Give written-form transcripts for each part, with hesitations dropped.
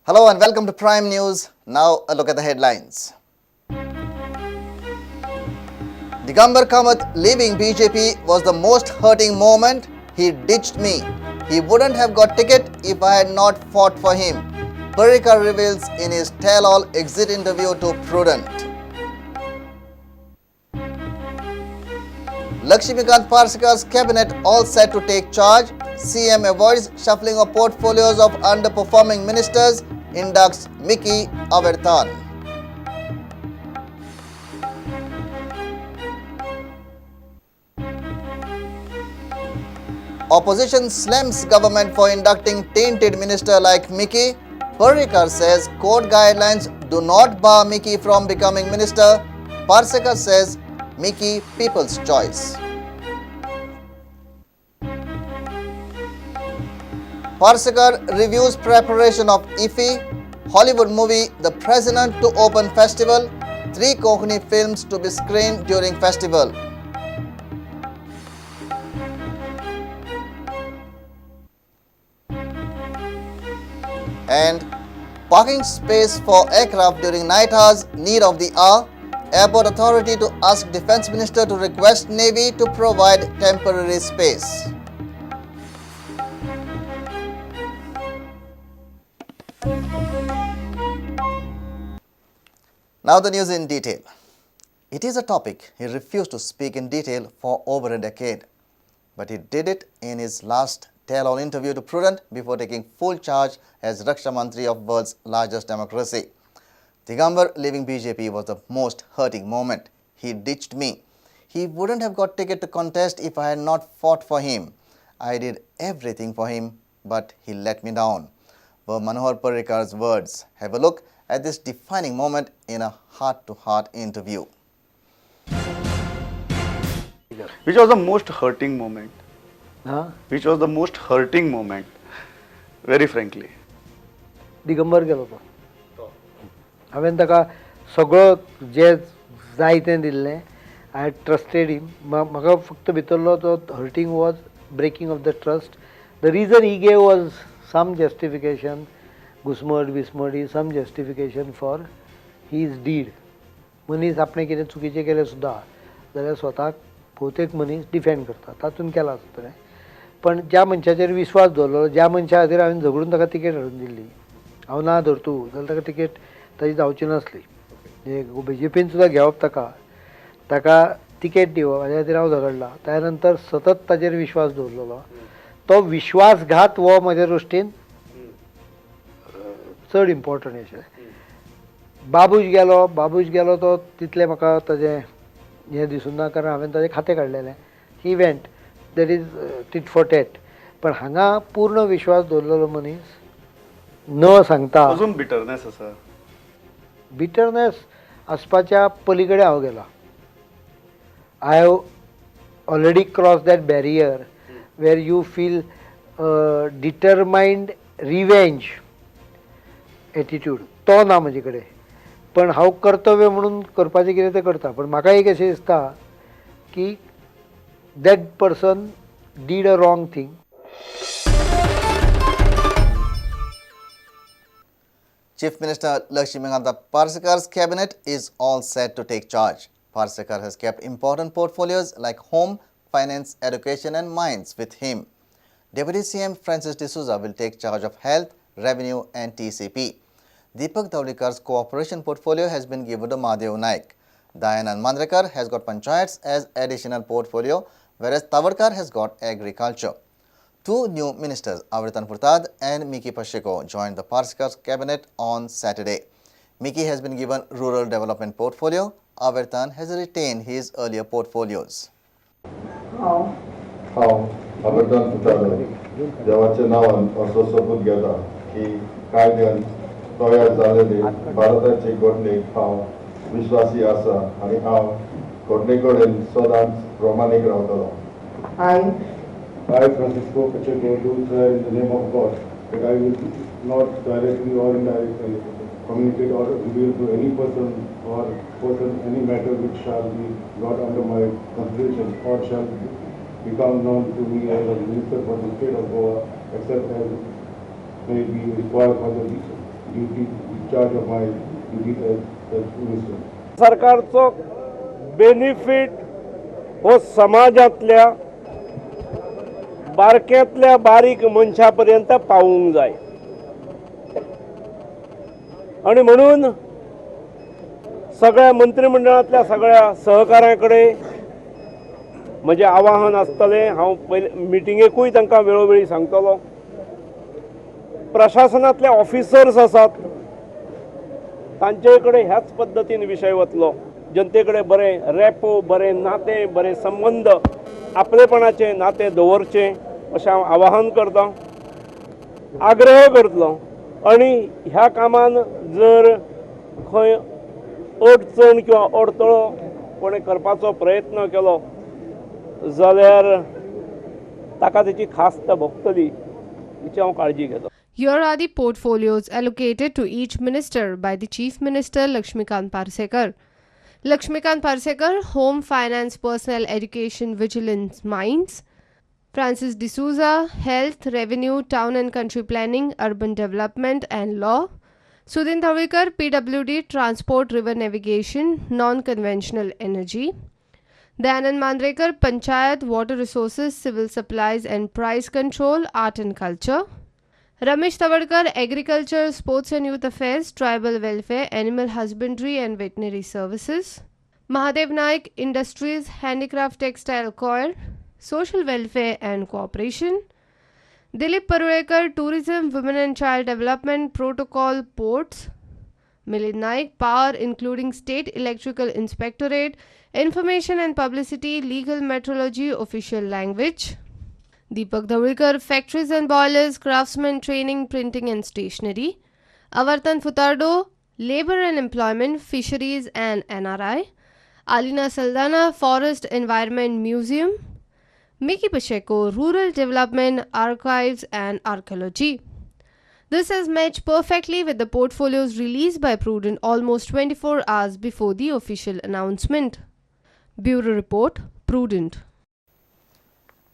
Hello and welcome to Prime News. Now a look at the headlines. Digambar Kamat leaving BJP was the most hurting moment. He ditched me. He wouldn't have got ticket if I had not fought for him. Parrikar reveals in his tell-all exit interview to Prudent. Laxmikant Parsekar's cabinet all set to take charge. CM avoids shuffling of portfolios of underperforming ministers, inducts Mickey Avertan. Opposition slams government for inducting tainted minister like Mickey. Parrikar says court guidelines do not bar Mickey from becoming minister. Parsekar says Mickey people's choice. Parsekar reviews preparation of IFFI, Hollywood movie The President to open festival, 3 Konkani films to be screened during festival. And parking space for aircraft during night hours, need of the hour. Airport Authority to ask Defence Minister to request Navy to provide temporary space. Now the news in detail. It is a topic he refused to speak in detail for over a decade. But he did it in his last tell-all interview to Prudent before taking full charge as Raksha Mantri of world's largest democracy. Digambar leaving BJP was the most hurting moment. He ditched me. He wouldn't have got ticket to contest if I had not fought for him. I did everything for him, but he let me down. Were Manohar Parrikar's words. Have a look at this defining moment in a heart-to-heart interview. Which was the most hurting moment? Huh? Which was the most hurting moment? Very frankly. Digambar गेलो तो. हांवें ताका सगळो जे जाय तें दिल्लें. I trusted him. म्हाका फक्त भितरलो तो hurting was breaking of the trust. The reason he gave was some justification, घुसमट बिस्मट he some justification for his deed. मनीस आपणें कितें चुकीचें केलें सुद्दां जाल्यार स्वताक भोवतेक मनीस डिफेंड करता, तातूंत केलां आसतलें. पण ज्या मनशाचेर विस्वास दवरलो, ज्या मनशा खातीर हांवें झगडून ताका तिकेट हाडून दिल्ली, हांव ना धर तूं जाल्यार ताका तिकेट ताजी जावची नासली. बीजेपीन सुद्दां घेवप ताका, ताका तिकेट दिवप हाज्या खातीर हांव झगडला. त्या नंतर सतत ताजेर विश्वास दवरलेलो, तो विश्वासघात हो म्हज्या दृश्टीन चड इम्पॉर्टंट अशें. बाबूश गेलो, बाबूश गेलो तो तितलें म्हाका ताजें हें दिसूं ना, कारण हांवें ताजें खातें काडलेलें. He went, that is tit for tat. पण हांगा पूर्ण विश्वास दवरलेलो मनीस न सांगता अजून बिटरनेस आसा. बिटरनेस आसपाच्या पलीकडे हांव गेला. I have already cross that barrier where you feel determined revenge attitude. तो ना म्हजे कडेन, पण हांव कर्तव्य म्हणून करपाचें कितें तें करता. पण म्हाका एक अशें दिसता की that person did a wrong thing. Chief Minister Laxmikant Parsekar's cabinet is all set to take charge. Parsekar has kept important portfolios like home, finance, education and mines with him. Deputy CM Francis D'Souza will take charge of health, revenue and TCP. Deepak Dhawlikar's cooperation portfolio has been given to Mahadev Naik. Dayanand Mandrekar has got panchayats as additional portfolio, whereas Tawadkar has got agriculture. 2 new ministers, Avertan Furtado and Mickey Pacheco, joined the Parsekar's cabinet on Saturday. Mickey has been given rural development portfolio. Avertan has retained his earlier portfolios. हांव Avertan Furtado देवाच्या नांवान असो सोपूत घेता की कायद्यान तयार जाल्ले भारताचे घटनेक हांव विश्वासी आसा आनी हांव घटने कडेन सदांच प्रमाणीक रावतलो. I, Francisco Pacheco, do swear in the name of God that I will not directly or indirectly communicate or reveal to any person or person any matter which shall be brought under my consideration or shall become known to me as a minister for the state of Goa, except as may be required for the duty discharge of my duty as minister. सरकारचो benefit हो समाजांतल्या बारक्यांतल्या बारीक मनशा पर्यंत पावूंक जाय आनी म्हणून सगळ्या मंत्रिमंडळांतल्या सगळ्या सहकाऱ्यां कडेन म्हजें आवाहन आसतलें. हांव पयले मिटिंगेकूय तांकां वेळोवेळी सांगतलो. प्रशासनांतले ऑफिसर्स आसात तांचे कडेन ह्याच पद्दतीन विशय वतलो. जनते कडेन बरें रेपो, बरें नातें, बरें संबंद, आपलेपणाचें नातें दवरचें अशें हांव आवाहन करतां, आग्रह करतलो. आनी ह्या कामान जर खंय अडचण किंवा अडथळो कोणें करपाचो प्रयत्न केलो जाल्यार ताका तेची खास्त भोगतली हिची हांव काळजी घेता. Here are the portfolios allocated to each minister by the Chief Minister Laxmikant Parsekar. Laxmikant Parsekar, Home, Finance, Personnel, Education, Vigilance, Mines. Francis D'Souza, Health, Revenue, Town and Country Planning, Urban Development and Law. Sudin Dhavalikar, PWD, Transport, River Navigation, Non-Conventional Energy. Dayanand Mandrekar, Panchayat, Water Resources, Civil Supplies and Price Control, Art and Culture. Ramesh Tawadkar, Agriculture, Sports and Youth Affairs, Tribal Welfare, Animal Husbandry and Veterinary Services. Mahadev Naik, Industries, Handicraft, Textile, Coir, Social Welfare and Cooperation. Dilip Parulekar, Tourism, Women and Child Development, Protocol, Ports. Milind Naik, Power including State Electrical Inspectorate, Information and Publicity, Legal Metrology, Official Language. Deepak Dhavalikar, Factories and Boilers, Craftsman Training, Printing and Stationery. Avartan Futardo, Labor and Employment, Fisheries and NRI. Alina Saldana, Forest Environment Museum. Mickey Pacheco, Rural Development, Archives and Archaeology. This has matched perfectly with the portfolios released by Prudent almost 24 hours before the official announcement. Bureau Report, Prudent.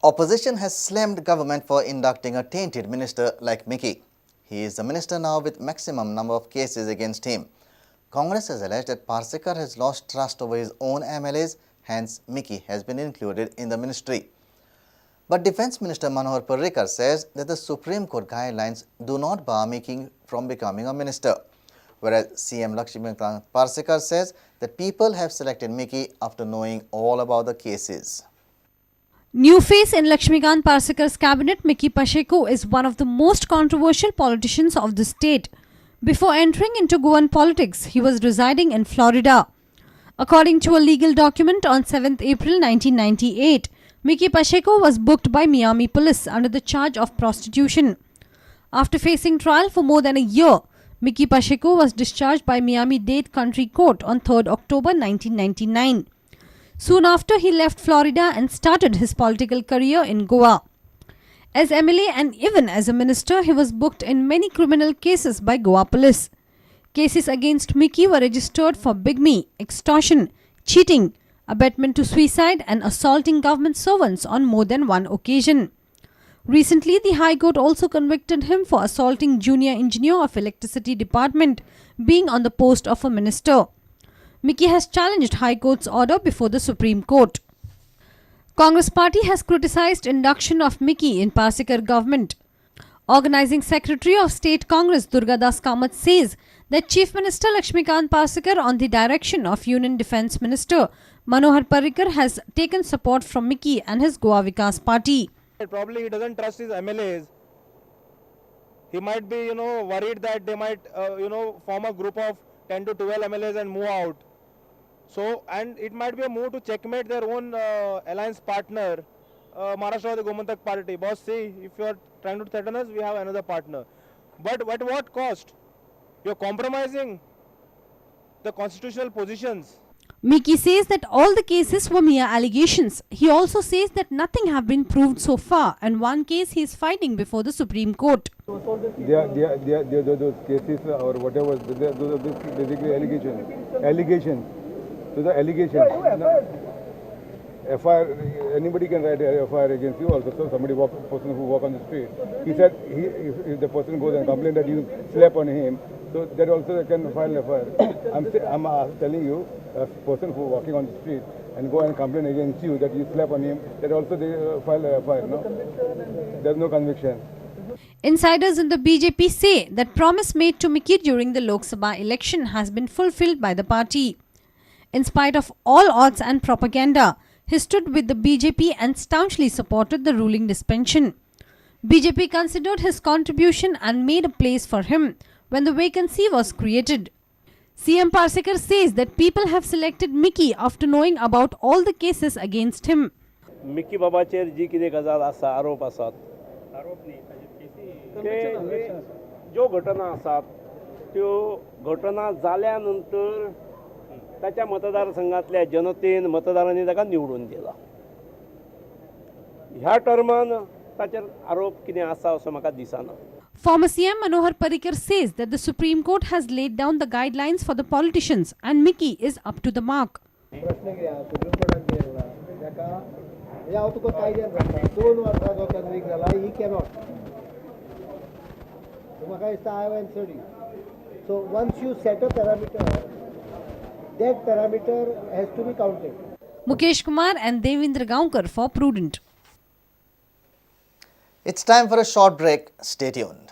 Opposition has slammed government for inducting a tainted minister like Mickey. He is the minister now with maximum number of cases against him. Congress has alleged that Parsekar has lost trust over his own MLAs, hence Mickey has been included in the ministry. But Defence Minister Manohar Parrikar says that the Supreme Court guidelines do not bar Mickey from becoming a minister. Whereas CM Laxmikant Parsekar says that people have selected Mickey after knowing all about the cases. New face in Laxmikant Parsekar's cabinet, Mickey Pacheco is one of the most controversial politicians of the state. Before entering into Goan politics, he was residing in Florida. According to a legal document on 7th April 1998, Mickey Pacheco was booked by Miami police under the charge of prostitution. After facing trial for more than a year, Mickey Pacheco was discharged by Miami-Dade County Court on 3rd October 1999. Soon after, he left Florida and started his political career in Goa. As MLA and even as a minister, he was booked in many criminal cases by Goa police. Cases against Mickey were registered for bigamy, extortion, cheating, abetment to suicide and assaulting government servants on more than one occasion. Recently, the High Court also convicted him for assaulting junior engineer of electricity department, being on the post of a minister. Mickey has challenged High Court's order before the Supreme Court. Congress party has criticized induction of Mickey in Parsekar government. Organizing Secretary of State Congress Durgadas Kamath says that Chief Minister Laxmikant Parsekar, on the direction of Union Defence Minister Manohar Parrikar, has taken support from Mickey and his Goa Vikas Party. Probably he doesn't trust his MLAs. He might be, worried that they might, form a group of 10 to 12 MLAs and move out. So, and it might be a move to checkmate their own alliance partner, Maharashtra Gomantak Party. Boss, see, if you are trying to threaten us, we have another partner. But at what cost? You are compromising the constitutional positions. Mickey says that all the cases were mere allegations. He also says that nothing have been proved so far, and one case he is fighting before the Supreme Court. Those cases or whatever, those are basically allegations. Allegations. Those are allegations. FIR, anybody can write a FIR against you also. So somebody person who walk on the street. He said if the person goes and complain that you slap on him, So that also they can file FIR. I'm telling you, a person who walking on the street and go and complain against you that you slap on him, that also they file a FIR, no? There's no conviction. Insiders in the BJP say that promise made to Mickey during the Lok Sabha election has been fulfilled by the party. In spite of all odds and propaganda, he stood with the BJP and staunchly supported the ruling dispensation. BJP considered his contribution and made a place for him when the vacancy was created. CM Parsekar says that people have selected Mickey after knowing about all the cases against him. Mickey बाबाचेर जी कितें गजाल आसा, आरोप आसात, ते ज्यो घटना आसात त्यो घटना जाल्या नंतर ताच्या मतदारसंघातल्या जनतेन, मतदारांनी ताका निवडून दिला. ह्या टर्मान ताचेर आरोप कितें आसा असो म्हाका दिसना. Former CM Manohar Parrikar says that the Supreme Court has laid down the guidelines for the politicians and Mickey is up to the mark. प्रश्न कितें आहा, सुप्रीम कोर्टान कितें सांगलां ताका, म्हणजे हांव तुका कायद्यान सांगता, 2 वर्सां जो कन्विक्ट जाला ही कॅनॉट. म्हाका दिसता I have answered you. So once you set a parameter, that parameter has to be counted. Mukesh Kumar and Devendra Gaonkar for Prudent. It's time for a short break. Stay tuned.